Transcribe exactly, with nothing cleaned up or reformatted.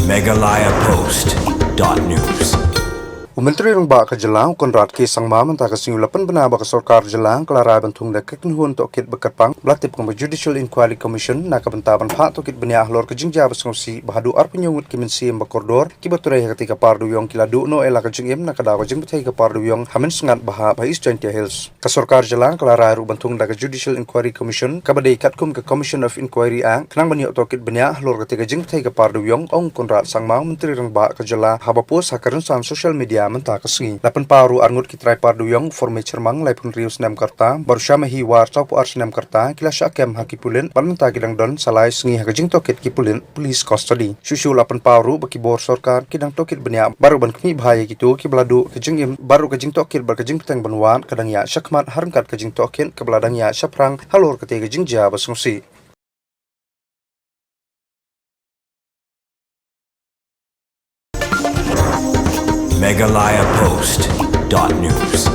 Meghalaya Post dot news. U Myntri Rangbah ka jylla u Conrad K Sangma mynta ka sngi u la pynbna ba ka sorkar jylla ka la rai ban thung da ka kynhun tohkit ba kyrpang ba la tip kum ka Judicial Inquiry Commission na ka bynta ban phah tohkit bniah halor ka jingjia ba sngewsih ba haduh arphew ngut ki mynsiem ba kordor kiba trei ha katei ka par dewïong ki la duh noh ïa la ka jingim na ka daw ka jingbthei ka par dewïong ha Mynsngat Bhah ha East Jaintia Hills. Ka sorkar jylla ka la rai ruh ban thung da ka Judicial Inquiry Commission kaba dei katkum ka Commission of Inquiry Act khnang ban ïoh tohkit bniah halor katei ka jingbthei ka par dewïong, ong u Conrad Sangma u Myntri Rangbah ka jylla haba post ha ka rynsan social media mynta ka sngi. La pynpaw ruh arngut ki trai par dewïong, Forme Chyrmang laiphew hynriew snem ka rta bad u Shamahi War sawphew ar snem ka rta ki la shah kem ha ki pulit bad mynta ki dang don sa lai sngi ha ka jingtohkit ki pulit, police custody. Shuh shuh la pynpaw ruh ba ki bor sorkar ki dang tohkit bniah baroh ban khmih bha ïa kito kiba la duh ka jingim baroh ka jingtohkit bad ka jingpyrshang ban wad ka dang ïaid shakhmat ha ryngkat ka jingtohkit kaba la dang ïaid shaphrang halor katei ka jingjia ba sngewsih. Meghalaya Post dot news.